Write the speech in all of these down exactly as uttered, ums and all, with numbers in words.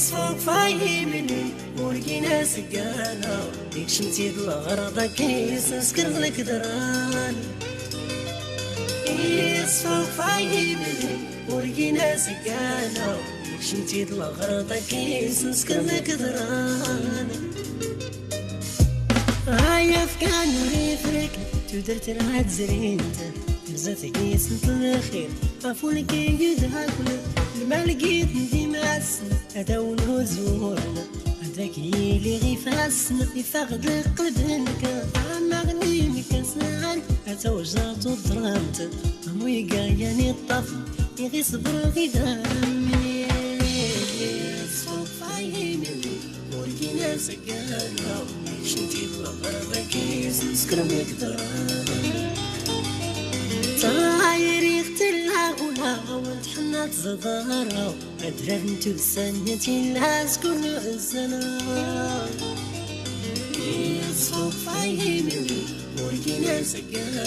Ṣṣufa yimli ur gin asgana, ikcem-t-id lɣerḍ ad-k-isnskr lgdran. Ṣṣufa yimli ur gin asgana, ikcem-t-id lɣerḍ ad-k-isnskr lgdran. Ay afkan ur ifrk, tudert rad zrint, rzat gis n tlxir, ɣef ulk igdakn, lmal gitn d imasn, ad awn uzurn, ad ak-yili ɣ ifasn, ifaɣ d lqlb-nk, amaɣni-nk aslan, ad tawjat uḍrmt, am wiga yan iṭṭafn, iɣ isbr ɣ idamn. Ṣṣufa yimli ur gin asgana, ikcem-t-id lɣerḍ ad-k-isnskr lgdran. Tayri ɣ tlla ɣ ulaw n tḥnna tẓḍara, adrar n tuddsa nnt illa s kull zzman. Ṣṣufa yimli ur gin asgana,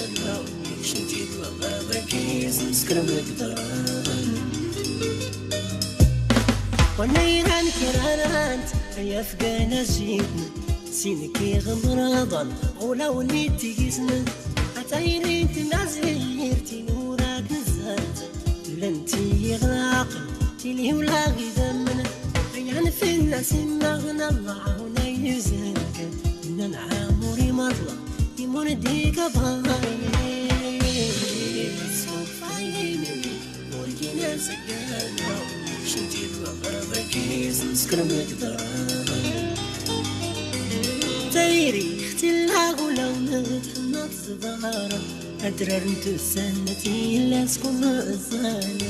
ikcem-t-id lɣerḍ ad-k-isnskr lgdran. Wanna iran kirarant, ay afgan azitn, sin-k iɣmraḍn, ɣ ulaw n itgisn, a tayri n tmazirt, i nura d nzzart, llant i iɣlaqn, tili ula ɣ idamn, ayan fell-as immaɣn, Llah huna yuzn-k, nnan ɛmur imaḍla, imun d ikabɣan. Ṣṣufa yimli ur gin asgana, ikcem-t-id lɣerḍ ad-k-isnskr lgdran. Tayri ɣ tlla ɣ ulaw n tḥnna tẓḍara, adrar n tuddsa nnt illa s kull zzman.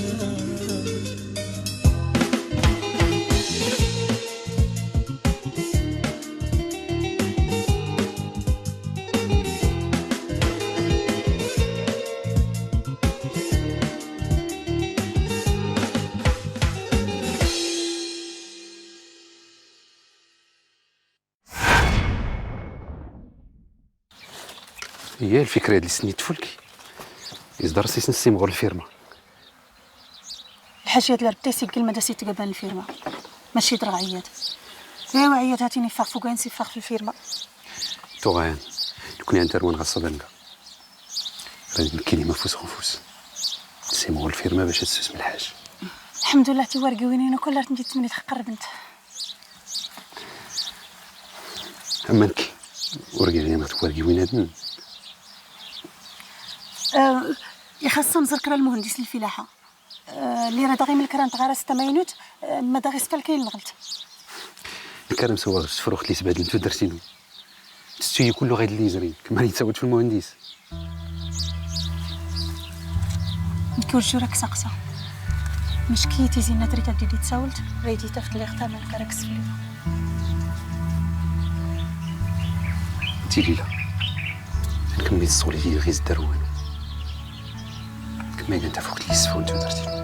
Iya, lfikra-ad-li s-nni tfulki. Is-d rsisn s-simɣur lfirma. Lḥaja-ad-li Rbbi a s-iggl mad a s-itgabn lfirma, maci drɣ ɛiyad. Ewa, ɛiyad, hat-in iffɣ f ugayn s-iffɣ f lfirma. Tuɣa yan, nukni a ntarwan ɣ ṣṣdanga. Rad nkkini mafus ɣ ufus. Simɣur lfirma bac ad ssusm lḥaja. Lḥamdullah, tiwargiwin-inu kul ar tent-id-tmnit ɣ qrrbnt. Am nekki, ur giɣ ɣ twargiwin-ad-nn. Eh, ixaṣṣa mẓr kra lmuhandis n lfilaḥa. Eh, lli rad aɣ-iml kra n tɣarast tamaynut, eh, mad aɣ-isfalk ayn lɣlt. Nekk ar msawar s tefruxt lli sbhadln tudrt-inu. Tettu-yi kullu ɣayd lli izrin, kmman ittawt f lmuhandis. Nekk ur jur ak-saqsa. Mecki tizi-nna trid ad d-id-tsawlt, ɣayd-i-tafd lli ɣ-taman kra ksfli. Nti Lila, nkmmi tṣuli-yi ɣ izdarwan. Kmma igan tafukt lli isfun tudrt-inu.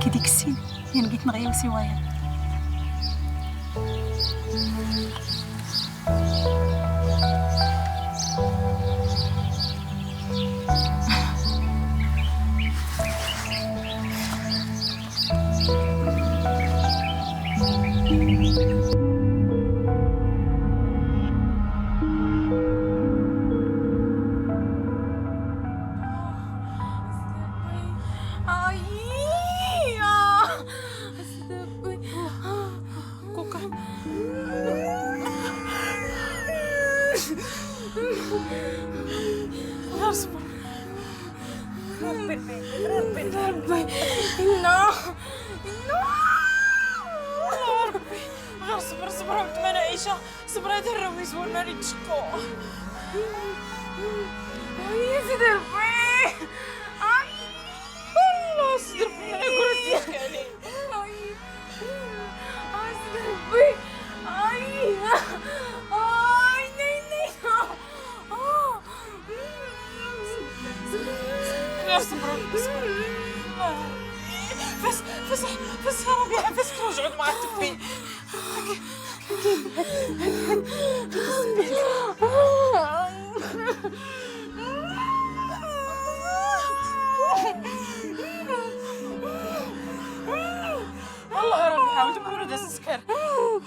Kid ikssin, yan gitn ɣ yiwsi waya. كوكا. غير صبر. ربي، ربي، ربي. إنا، إنا. ربي. غير صبر، صبر، ولد ما أنا عايشة. صبر، هذا الرويس والنار يتشقوا. يا سيدي ربي. آي. والله سيدي ربي، أنا قلت لك عليه. آي. آي، سيدي ربي. آي. آي، ناي، ناي. آه. لا، صبر، صبر. فاس، فاس، فاس يا ربي، فاس تروج عود مع التبي. والله حاولت مرة ده سكر. ܡܕܐ ܓܢܝ ܡܛܘܢܐ. ܣܕܝܐ ܟܘܠܝܣ ܟܠ ܡܨܝܒܢ. ܕܓܘܪܐ ܓܝܬ ܢܝܟ ܬܪܬܪ ܙܒܘܪܬ ܚܫܝ ܒܘܪܬ ܥܪܝܩ. ܘܕܪܣ ܠܚܩ. ܡܟ ܡܕܓܚ ܬܕܝܢ ܘܦܠܝ ܪܝܫ ܕܝܬܘܕܪܬܢܣ ܟܠܘܬ ܕܘܢܐ ܦܠܙܘܕܝ ܘܝܡ. ܬܓܝܪܬ ܒܬܙܝܒܙܝ ܘܪܓܘܝܬ ܓܝܬ ܕܘܪܓܙ. ܐܙܐ ܬܪܓܙ ܐܬܝ ܕܘܬܢ ܬܠܩܢܘܬܘܬܢ ܬܝܕܝ ܓܘܪܒܢܐ ܝܓܪܓܙ. ܐܬܝ ܘܪܬ ܐܙܘܬܝܓܝ. ܐܬܝ ܟܠܘ ܟܡܐ ܕܐܙܝܙ ܟܢܓܝ ܟܢ ܟܡܐ ܬܘܪܝܘ ܙܝܢܐ ܝܓܪܓܙ.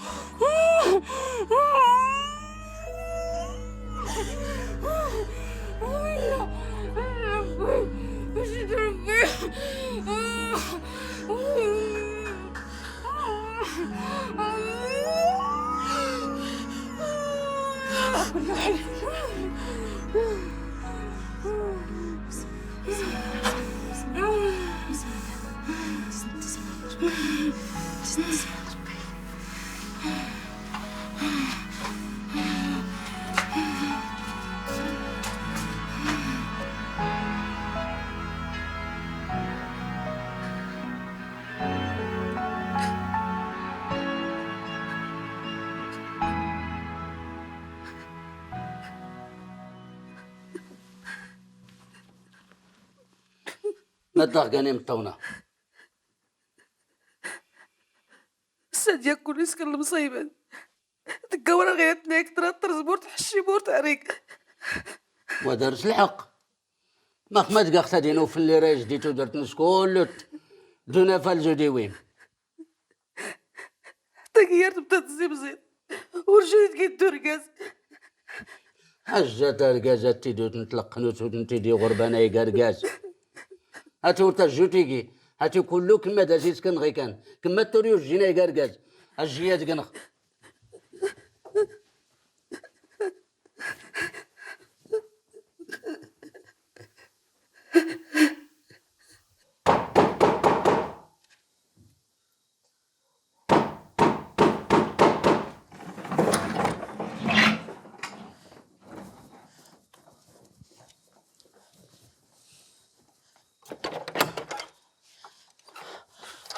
ܐܙܝܐ ܕܓܢܚ.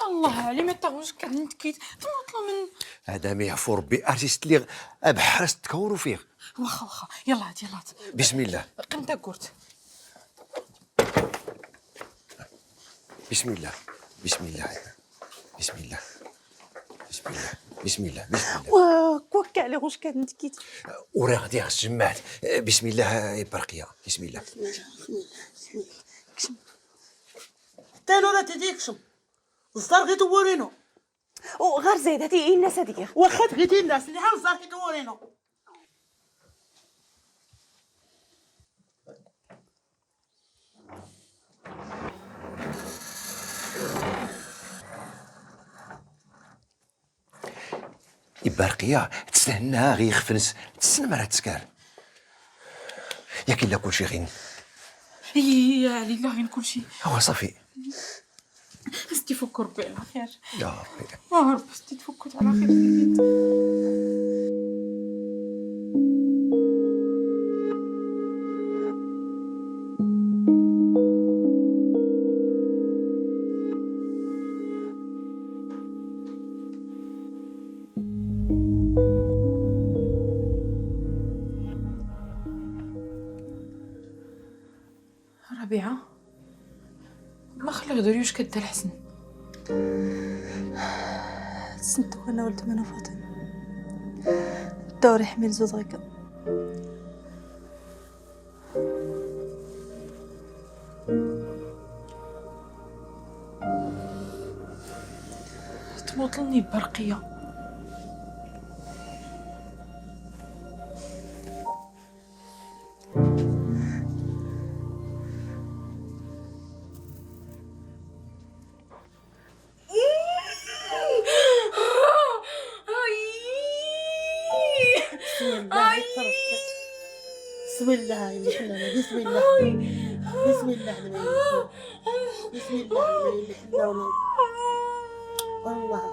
الله علي، ما تاخدوش كان نتكيت. تمطلو من هذا ما يعفو ربي، ارتيست لي ابحر استكورو فيه. واخا، واخا، يلا هات، يلا هات. بسم الله. قم تاكورت. بسم الله. بسم الله. بسم الله. بسم الله. بسم الله. بسم الله. وكوك على واش كان نتكيت. وراه غادي غتجمعت. بسم الله يا برقية. بسم الله. بسم الله. بسم الله. بسم الله. تانو راه تيديكشم. الزرغيت وورينو. وغير زايد، هاتي إيه الناس هاديك؟ واخا تغيتي الناس، اللي حال الزرغيت وورينو. إبارقية، تسنهنها غي يخفنس، تسن مرة تسكار. ياك إلا كلشي غين. إيه، يا علي، لا غين كلشي. هو صافي. ستي فك ربي على خير. يا ربي. يا رب، ستي تفكت على خير. ربيعة، ما خلي غدوريوش كدا الحسن. سنتو أنا ولد منو فاطمة. دوري حميل زوز غيكا. تموطلني برقية. بسم الله، بسم الله، بسم الله، بسم الله، بسم الله، بسم الله، بسم الله، بسم الله. الله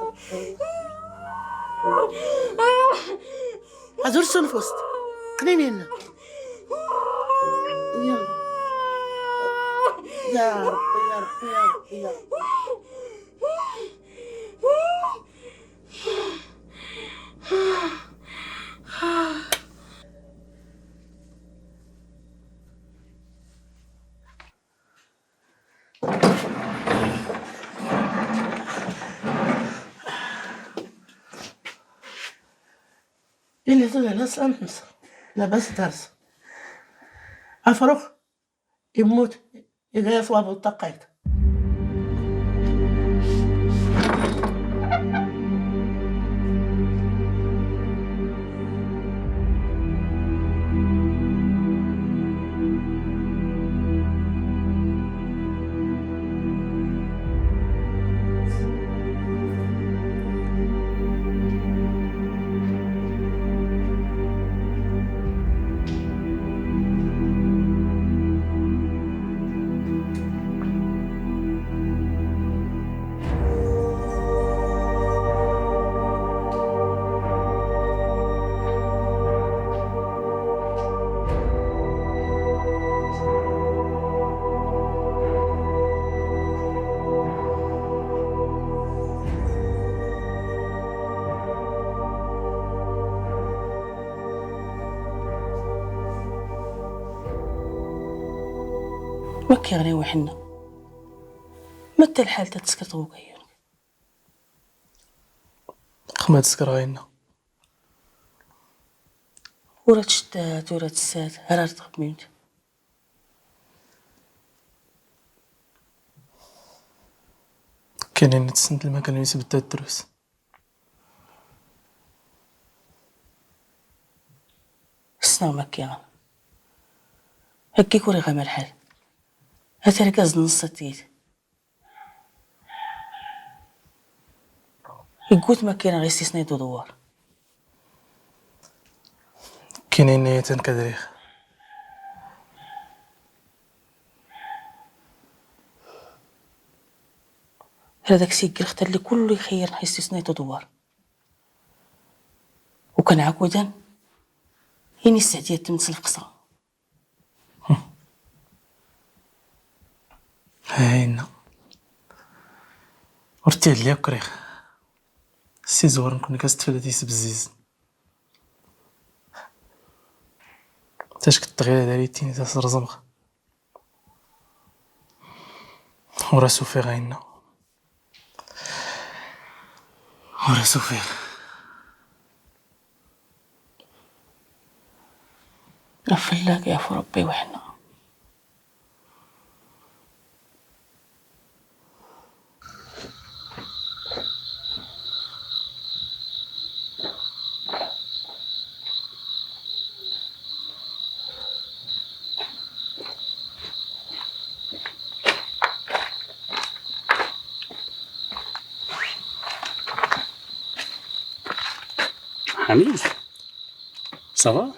أكبر. أزور سنفوست. قنينين. يلا. يا رب، يا رب، يا رب، يا رب. إلا زوج على سلام حمصة. لاباس دارس. أفرخ يموت. إذا يصواب التقيت. Makkiɣ ɣri wiḥenna. Matta lḥal ta tskert ɣukayyun. Xma tskert ɣaynna. Ur ad tcttat ur ad tssat ar ar tɣmimt. Kinin tsnt lmakan wi sbddat drus. Ssneɣ makkiɣ. Akkik ur iɣam lḥal. Atargaz n ṣṣatit. Iggut makkineɣ istisnay d uḍwar. Kinin yatan kadrix. Rad ak-siggrix talli kullu ixeyyirn istisnay d uḍwar. Ukan ɛakudan ini sseɛdiyat tmt s lfqsa. Hayna. Ur ttilli akk rix. Ssiẓwar nkun gas tflat isbzziz. Tackt tɣila dari tini tasrẓmx. Ur as-ufiɣ ayenna. Ur as-ufiɣ. Aflak yaf Rebbi wiḥna. حميد، ça va؟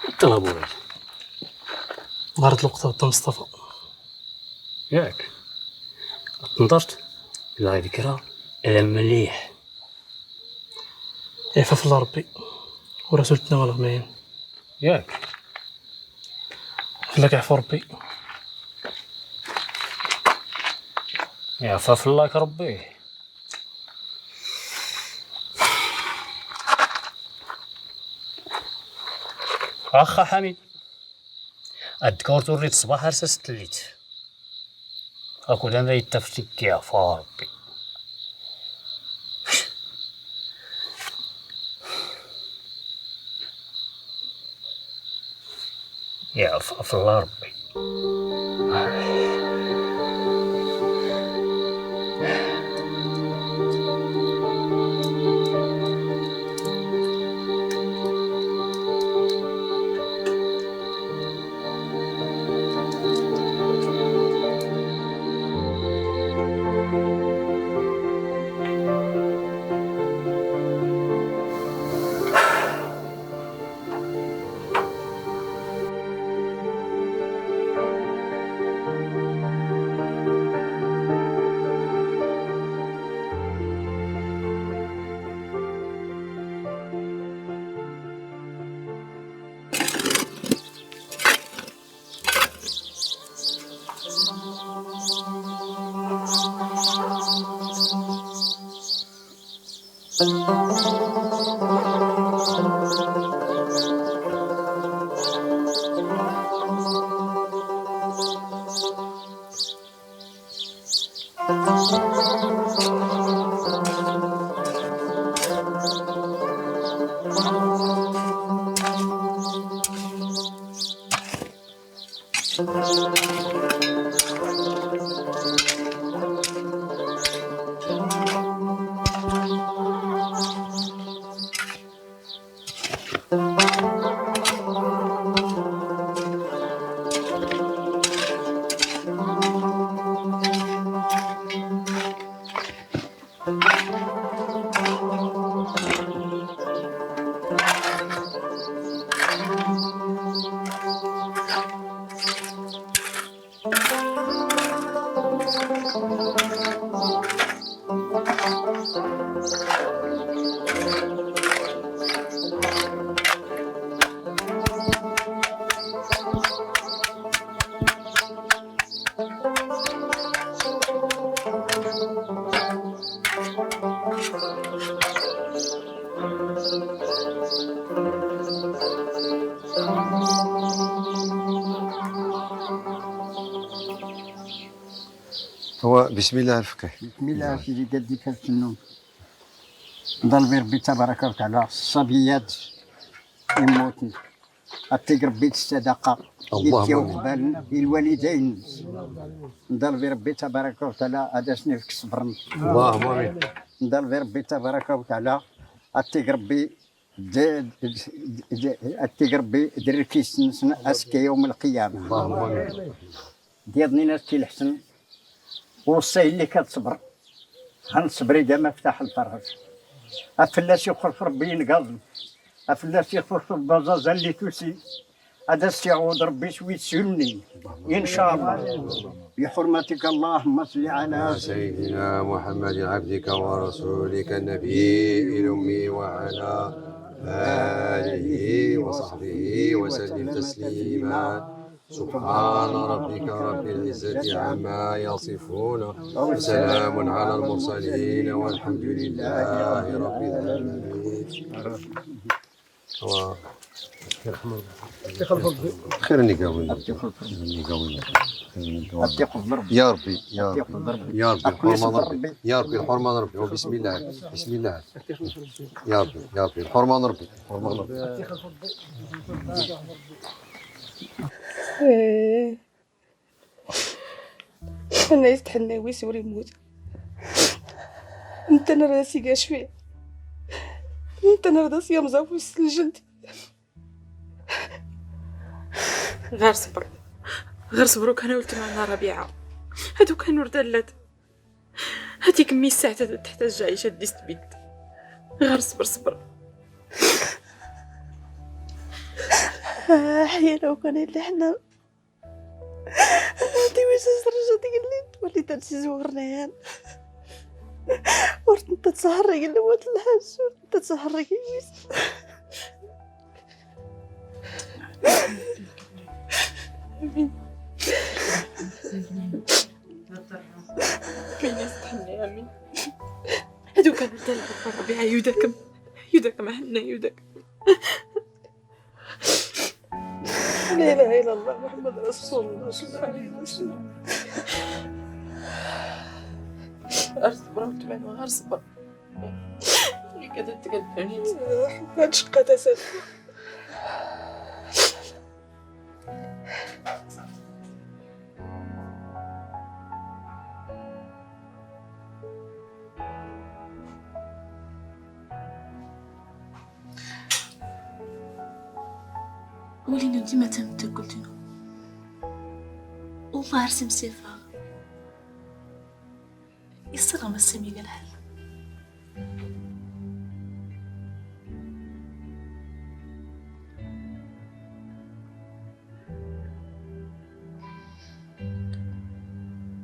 الطلب ولد. غارت الوقت هبط مصطفى. ياك. تنظرت؟ لا ذكرى. لا مليح. عفا في الله ربي. ورسولتنا والغمين. ياك. فلاك عفو ربي. يعفا فلاك ربي. أخا حميد. الدكور توريت الصباح رسست الليت. أكو لنا يتفلك يا فربي. يا ف-، في الله ربي. هو بسم الله الفكر. بسم الله سيدي، قد كتنو. نضل بربي تبارك وتعالى، الصبيات يموتن. أتيك ربي الصدقة. اللهم آمين. يتيوب بالن الوالدين. نضل بربي تبارك وتعالى، هذا سنيفك صبرن. اللهم آمين. نضل بربي تبارك وتعالى، أتيك ربي د-، د-، د-، أتيك ربي دركيس نسن أسكي يوم القيامة. اللهم آمين. ديضني ناس تي الحسن، وصي اللي كتصبر. هنصبري دا مفتاح الفرج. أفلاس يخلف ربي ينقذ. أفلاس يخلف بزازا اللي توسي. هذا السي عود ربي سوي سني. إن شاء الله. بحرمتك اللهم صل على سيدنا محمد عبدك ورسولك النبي الأمي وعلى آله وصحبه وسلم تسليما. سبحان ربك رب العزة عما يصفون، وسلام على المرسلين، والحمد لله رب العالمين. خير نقاوينا. نقاوينا. يا ربي، يا ربي. يا ربي، الحرمة ربي. يا ربي، الحرمة ربي. بسم الله، بسم الله. يا ربي، يا ربي، الحرمة ربي. الحرمة ربي. إيه. أنا يستحنى ويسوري موت. أنت نراسي قاش فيه. أنت نراسي يا مزاف وسط الجلد. غير صبر. غير صبر، وكان قلت معنا ربيعة. هادو كانوا ردلات. هاديك مي الساعة تحتاج عيشة ديست بيت. غير صبر، صبر. آه، حيا لو كان اللي حنا. تي ويش الزرجة ديك اللي تولي تنسي زوغرنا يان. ورت انت تسهر يقول له ولد الحاج، ورت انت تسهر يقول. آمين. آمين يا سيدي، آمين. هادو كانوا تاع ربي عيودكم، عيودكم عنا، عيودكم. لا إله إلا الله محمد رسول الله صلى الله عليه وسلم. غير صبر وتبان، غير صبر. اللي كانت تقدمني. حبات شقات أسد. ولينا ديما تنتقلتنا. والله عرسي مسافة. يصير مسمي قال حل.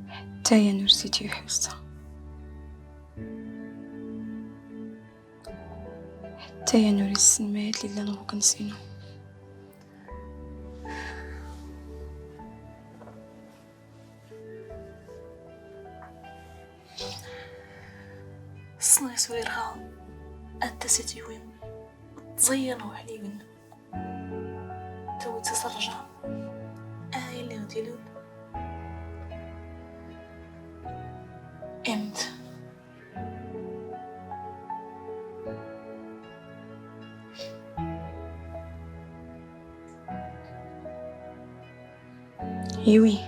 حتى يا نور سيتي يحوسها. حتى يا نوري السنمات لله نغوك نسينو. الصنايس ويرغا أنت ستيوين تزينو عليون. تو تسرجا. آي اللي غديلون. امت. يوي.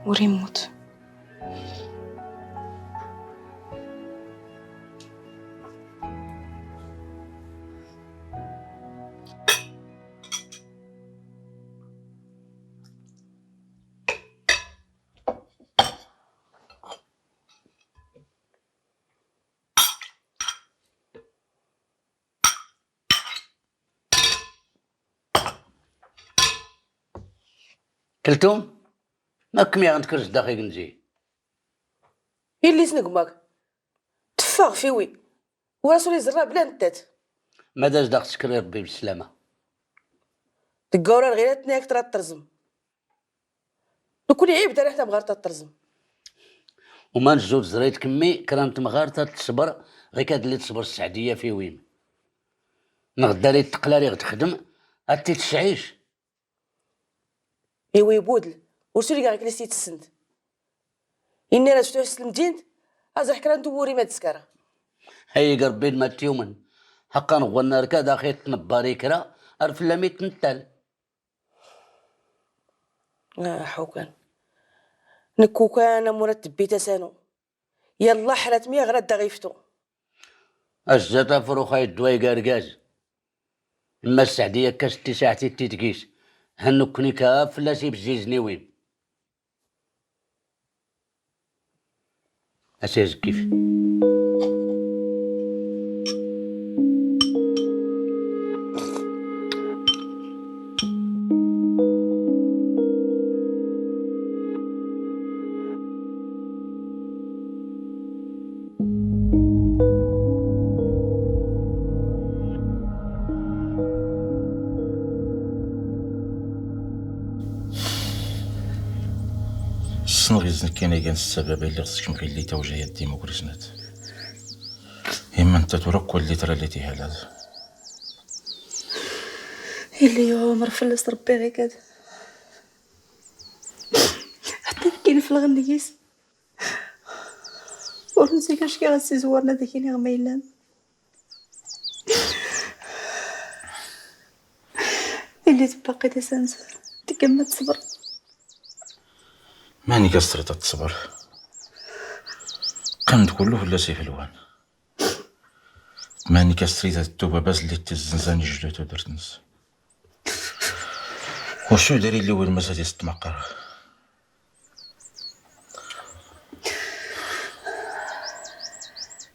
وريموت. كلتوم؟ ماكم يا غنتكرش داخل جنجي. يلي سنقمك. تفاغ فيوي. وراسو لي زرا بلا نتات. ما داش داخل تشكري ربي بالسلامة. تقاورا الغيرات ناك ترى ترزم. لكل عيب دار حتى بغار تترزم. وما نزود زريت كمي كرانت مغار تتصبر، غير كاد اللي تصبر السعدية في ويم. نغدا لي التقلالي غتخدم، Ad-t-id-tecɛic. Iwi budl, ur surigaɣ akli s-itessent. Inna-yas ad-tuḥ s-lmdint, aẓ-ḥ kra n-tewwuri ma d-skara. Hayy-ig Ṛebbi d-ma-t-yumen. Ḥaqqa nɣwanna rkad ax-it-tnebbar i kra, ar fell-am-it-tnttal. Aḥukan. Nekk ukan amur ad-tebbi tasanu. Yalla ḥrat mi ɣrad daɣ iftu. Azza tafrux ay ddwa-ig argaz. Imma sseɛdi akka s tisaɛt i t-id-gis. Hannukni ka fell-as ibzizniwin. Asezgif. Ssneɣ izn kan igan s ssabab i lliɣ skmɣ illi tawja yaddi mugri snat. Imma nta tura kk walli tralli tihalad. Illi yumer fell-as Rebbi ɣikad. Ḥtta nekkin flɣ nnig-is. Ur nsiɣ acki ɣas izwarna d akin iɣ ma illan. Illi tbaqi d asanser, tgamma tsebr. Mani ka s-trid ad-tsebr? Qqan-d kullu fell-as ifelwan. Mani ka s-trid ad-ttuba bas lli tizzenza n ijdu tudert-nnes. Ur sudar illi wid mas ad is-tmaqar.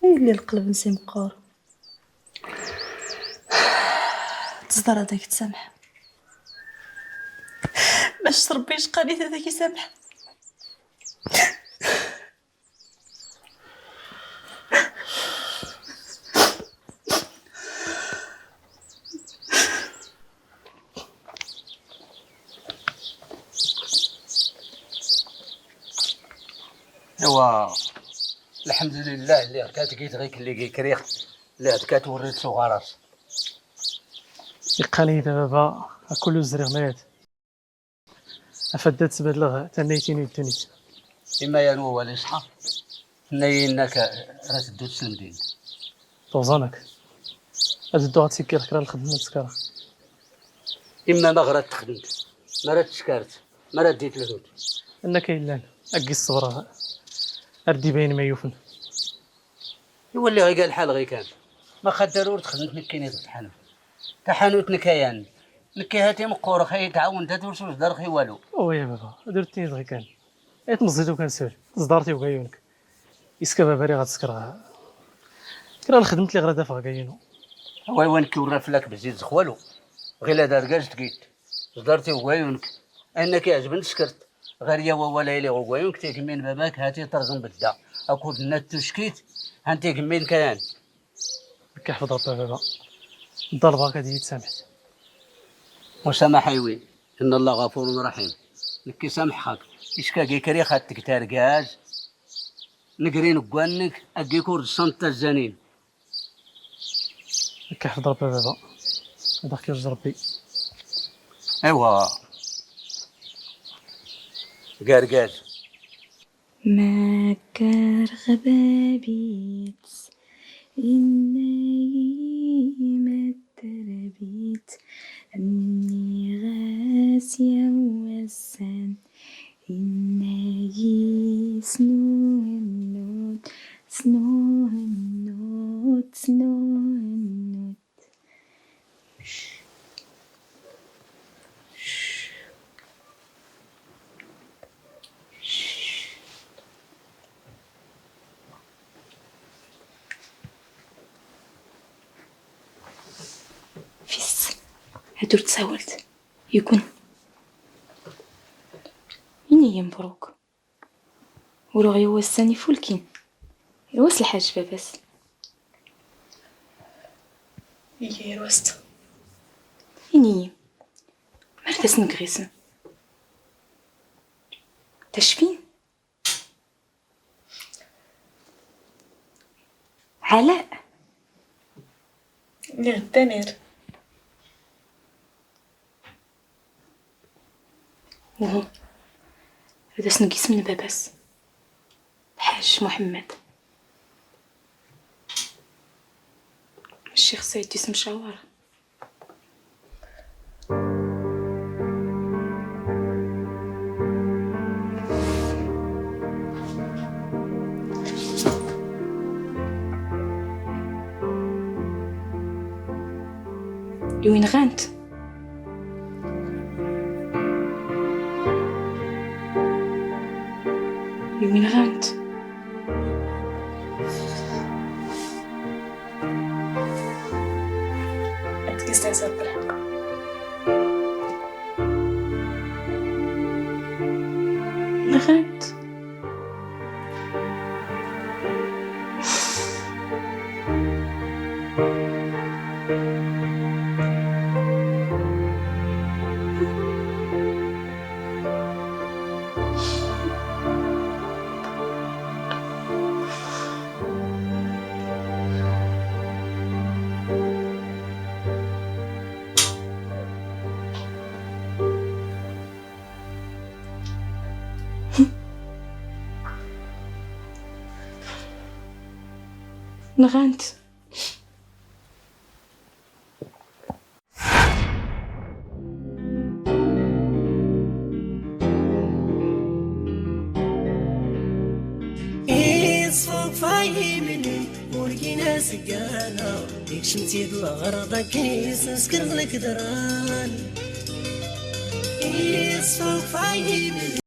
Illi lqlb-nnes imqqur. Tẓḍar ad ak-tsamḥ. Mac s Rebbi icqan-it ad ak-isamḥ. Iwa, lḥemdulillah, lliɣ kat git ɣik lli gi kriɣ, lliɣ kat wurrit s uɣaras. Iqqan-iyi-d a baba, a kul ur zriɣ mayat. Afad ad sbadleɣ tannayt-inu d ddunit. Imma yan wawal iṣḥa, tenna-yi inna-k ra teddut s lmdint. Tuẓa-nak. Ad dduɣ ad tt-iggiɣ kra n lxedma ad skreɣ. Imma ma ɣ ra txedmt, ma ra tskart, ma ra ddit lhut. Annak ay llan, ad gis ṣṣber ar d-ibayen ma yufen. Iwalli ɣiga lḥal ɣikan. Ma xaddar ur txedmt nekkini ɣ tḥanut. Taḥanut n kayan. Nekki hati meqqur xay tɛawen dat ur suzdarx i walu. Awa ya baba, ad ur tiniḍ ɣikan. Ay tmeẓẓit ukan sel, tẓḍart i ugayyu-nnek. Iska baba riɣ ad skreɣ. Kra lxedmt liɣ ra d-afeɣ agayyu-nu. Away wa nekki ur ra fell-ak bzid zx walu. Ɣila d argaz tgit. Tẓḍart i ugayyu-nnek. Ayen ak-iɛezben skert. Ɣer ya wawal ay liɣ ugayyu-nnek tigemmi n baba-k hati terẓem bedda. Akud nna tuckit, han tigemmi n kayan. Nekk iḥfeḍ Rebbi a baba. Ḍalbeɣ-ak ad iyi-tsamḥeḍ. Musamaḥa i win, inna Llah ɣafurun raḥim. Nekk isamḥeɣ-ak. Ickagi kriɣ ad teg targaz. Negri n ugwan-nnek, agi kur d ṣṣant tazzanin. Nekk iḥfeḍ Rebbi a baba. Ad aɣ-k-irẓ Rebbi. Aywa. G argaz. Ma kkreɣ bab-itt, inna-yi ma terbit, nniɣ-as yaw wassan, inna-yi s nuhennut, s nuhennut, s nuhennut. Fis, ad ur tsawalt. Yukun. Ini-yi mbruk. Uruɣ yaw wassan ifulkin. Irwas lḥaǧ baba-s. Iga irwas-t. Ini-yi. Mar d asn gɣisn? Tacfin? Ɛla. Niɣ ddanir. Uhu. Ad as-neg isem n baba-s. Lḥaǧ Muḥemmed. Mcci xas ad as-yesmcawar. Iwin ɣant. Iwin ɣant. Ad tkes tasa n lḥeqq. Nɣant. Nɣant. Iṣfufay imli ur gin azgana, ikcem-t-id lɣerḍ akken yesnsker d lekdran. Iṣfufay imli.